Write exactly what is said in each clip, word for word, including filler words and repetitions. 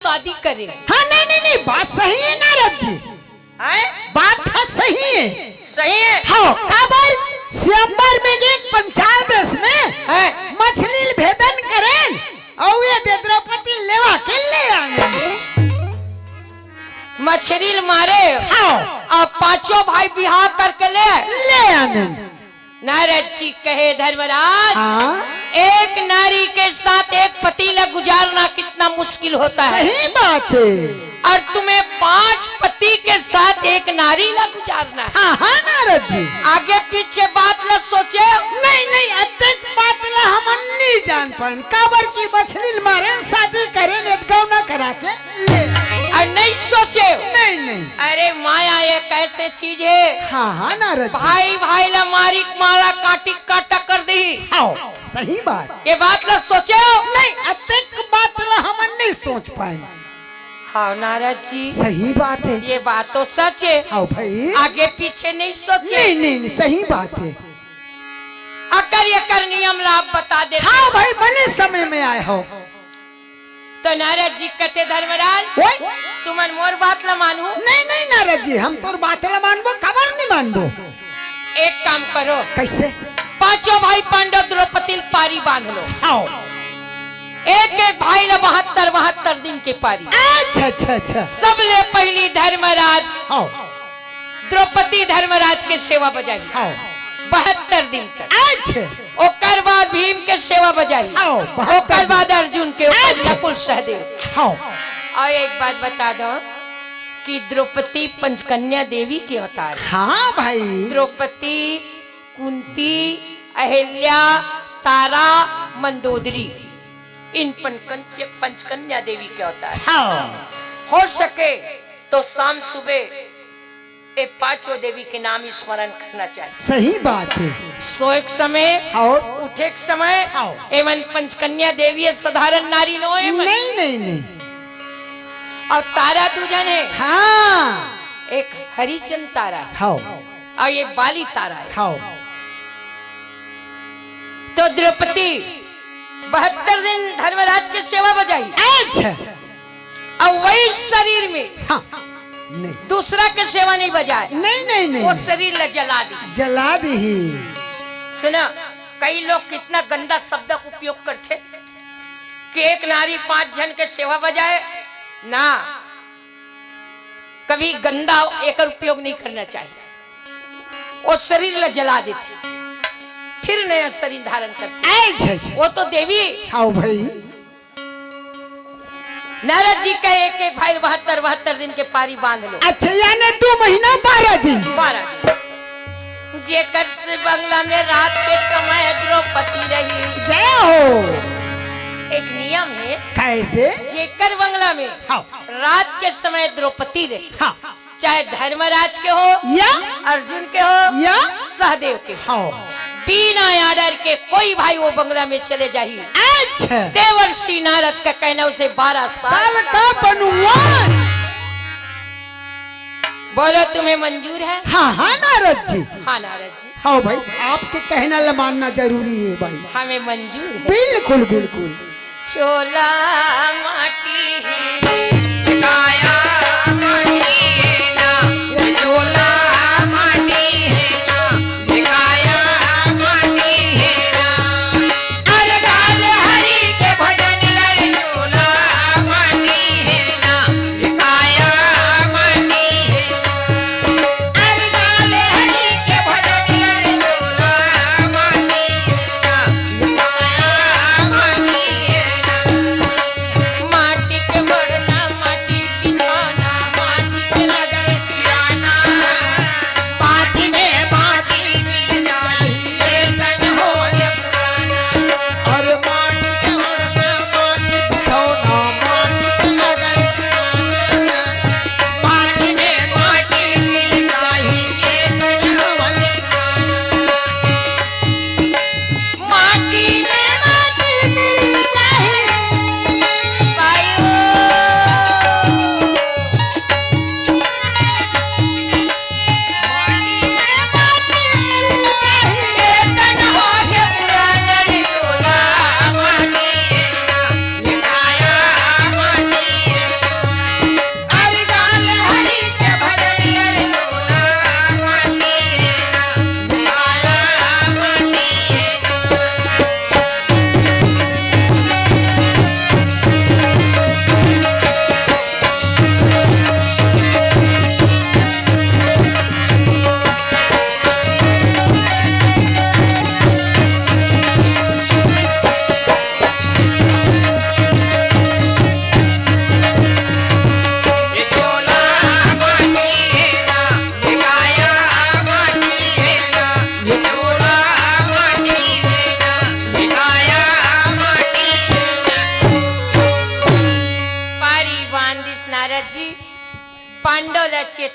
शादी करे। हाँ, नहीं, नहीं, नहीं, बात सही है नारद जी। हैं? बात ह सही है। सही है। हाँ, काबर? स्वयंवर में एक पंचाल देश में हैं? मछली ल भेदन करेन, अउ ये दे द्रौपदी लेवा के ले आने। मछली ल मारे। हाँ। अउ पांचों भाई बिहाव करके ले आए। ले आने। नारद जी कहे, धर्मराज, हाँ? एक नारी के साथ एक पति ला गुजारना कितना मुश्किल होता है। सही बात है। और तुम्हें पांच पति के साथ एक नारी ला गुजारना है। हाँ, हाँ, नारद जी। आगे पीछे बात ला सोचे। नहीं, नहीं, अतेक बात ला हम नहीं जान पाएन। काबर की मछली ल मारे, शादी करे, गौना करा के ले। और नहीं सोचे। नहीं, नहीं। अरे माया एक ऐसे चीज है। हाँ, हाँ, नारद जी। भाई भाई ला मारी, मारा काटी काटा कर दी। हाँ, सही बात। ये बात ला सोचे हो? नहीं, अतेक बात ला हम नहीं सोच पाएन। हाँ, नारद जी। सही बात है। ये बात तो सच है। हाँ, भाई। आगे पीछे नहीं सोचे। नहीं, नहीं, नहीं, सही बात है। अकर एकर नियम ला आप बता देते। हाँ, भाई, बने समय में आए हो। तो नारद जी कहते, धर्मराज, ओए? तुमन मोर बात ला मानहू? नहीं, नहीं, नारद जी, हम तोर बात ला मानबो, काबर नहीं मानबो? एक काम करो। कैसे? पांचों भाई पांडव द्रौपदी ल पारी बांध लो। हाँ। एक एक भाई ला बहत्तर, बहत्तर दिन के पारी। अच्छा, अच्छा, अच्छा। सबले पहली धर्मराज हाँ। द्रौपदी धर्मराज के सेवा बजाही। हाँ। बहत्तर दिन तक। अच्छा। ओकर बाद भीम के सेवा बजाही। हाँ, बहत्तर ओकर दिन। बाद अर्जुन के, ओकर अच्छा। नकुल सहदेव। हाँ। और एक बात बता दो कि द्रौपदी पंचकन्या देवी के अवतार है। हाँ भाई। द्रौपदी, कुंती, अहिल्या, तारा, मंदोदरी, इन पंचकन्या, पंचकन्या देवी के अवतार। हाँ। हो सके तो शाम सुबह ए पांचों देवी के नाम स्मरण करना चाहिए। सही बात है। सोए के समय और उठे के समय। हाँ। एमन पंचकन्या देवी है, साधारण नारी नो एमन। नहीं, नहीं, नहीं। और तारा दू झन है। हाँ। एक हरिचंद तारा है। हाँ। और ये बाली तारा है। हाँ। तो द्रौपदी बहत्तर दिन धर्मराज के सेवा बजाही। अच्छा। और वही शरीर में हाँ। नहीं। दूसरा के सेवा नहीं बजाए। नहीं, नहीं, नहीं। वो शरीर ला जला दी। जला दी ही। सुना, कई लोग कितना गंदा शब्द का उपयोग करते कि एक नारी पांच झन के सेवा बजाए ना, कभी गंदा एकर उपयोग नहीं करना चाहिए। वो शरीर ला जला देती, फिर नया शरीर धारण करती। अच्छा, अच्छा। वो तो देवी हाँ भाई। नारद जी कहे, एक एक भाई बहत्तर, बहत्तर दिन के पारी बांध लो। अच्छा, यानी दो महीना, बारह दिन। बारह दिन। जेकर से बंगला में रात के समय द्रौपदी रही। जय हो। एक नियम है। कैसे? जेकर बंगला में हाँ। रात के समय द्रौपदी रही। हाँ। चाहे धर्मराज के हो या अर्जुन के हो या सहदेव के हो। हाँ। बिना order के कोई भाई वो बंगला में चले जाही। अच्छा। देवर्षि नारद का कहना उसे बारह साल साल का वनवास। बोलो, तुम्हें मंजूर है? हाँ, हाँ, नारद जी। हाँ, नारद जी। हाँ भाई, आपके कहना ला मानना जरूरी है भाई। हमें मंजूर है। बिल्कुल, बिल्कुल। चोला माटी है। काया माटी है ना, चोला माटी है ना, काया माटी है ना। अरे गाल हरि के भजन लर चोला माटी है ना, काया माटी है। अरे गाल हरि के भजन लर चोला माटी है ना, काया माटी है ना। माटी के मड़ना, माटी बिछा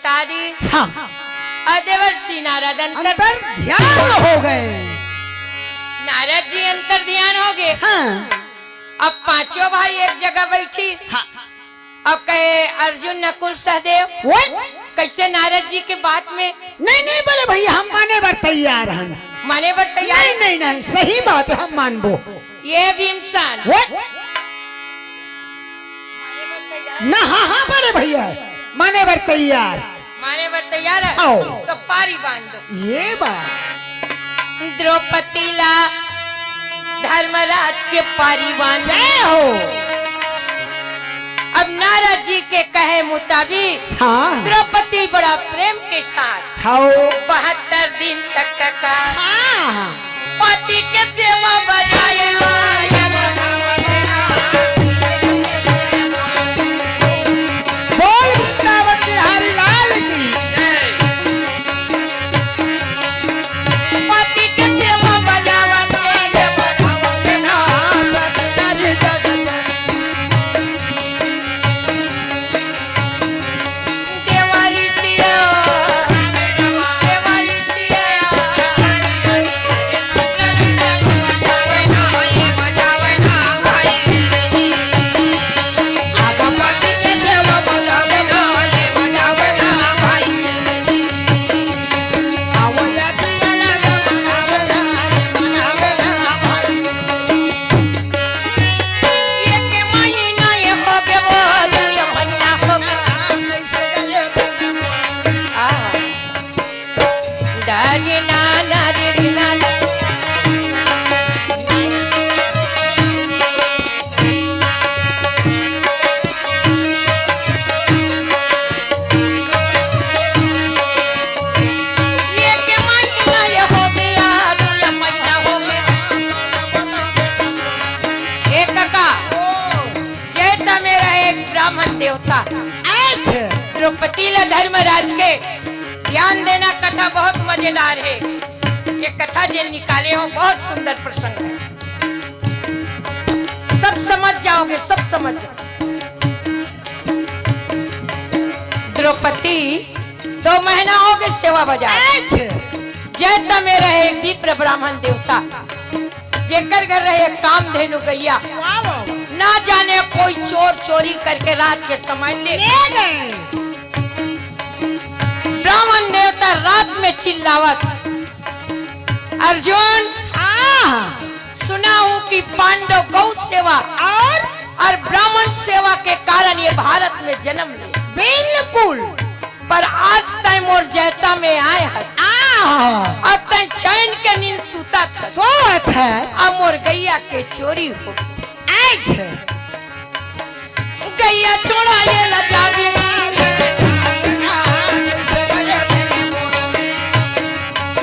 शादी। हाँ। और देवर्षि नारद अंतर अंतर ध्यान हो गए। नारद जी अंतर ध्यान हो गए। हाँ। अब पांचों भाई एक जगह बैठी। हाँ। अब कहे, "अर्जुन, नकुल, सहदेव, वो? कैसे नारद जी के बात में?" "नहीं, नहीं," बोले, "भैया, हम माने बर तैयार हन।" माने बर तैयार? "नहीं, नहीं, नहीं, सही बात है, हम मानबो।" ये भीमसेन। वो? ना, हाँ, हाँ, बड़े भैया, माने बर तैयार। माने बर तैयार है? आओ। तो पारी बांध दो। ये बात। द्रौपदी ला धर्मराज के पारी बांध। जय हो। अब नारद जी के कहे मुताबिक हाँ। द्रौपदी बड़ा प्रेम के साथ हाँ। बहत्तर दिन तक का हाँ। पति के सेवा बजाए। बोल वृंदावन बिहारी लाल की। पति के सेवा बजावन। जैता में रहे एक ब्राह्मण देवता। अच्छा। द्रौपदी ला धर्मराज के ज्ञान देना कथा बहुत मजेदार है। ये कथा जेल निकाले हो, बहुत सुंदर प्रसंग है। सब समझ जाओगे, सब समझ जाओ। द्रौपदी दो महीना हो गए सेवा बजा। अच्छा। जैता में रहे एक विप्र ब्राह्मण देवता, जेकर घर रहे कामधेनु गैया। वाह, वाह। ना जाने कोई चोर चोरी करके रात के समय ले ले गए। ब्राह्मण देवता रात में चिल्लावत, "अर्जुन, हाँ। सुना हूँ कि पांडव गौ सेवा और? और ब्राह्मण सेवा के कारण ये भारत में जन्म लिए।" बिल्कुल। पर आज तैं मोर जैता में आए हस। आह। अब तैं चैन के नींद सूता था। सोवत है। अब मोर गैया के चोरी हो। अच्छा। गैया चोरा ले ला जाबे।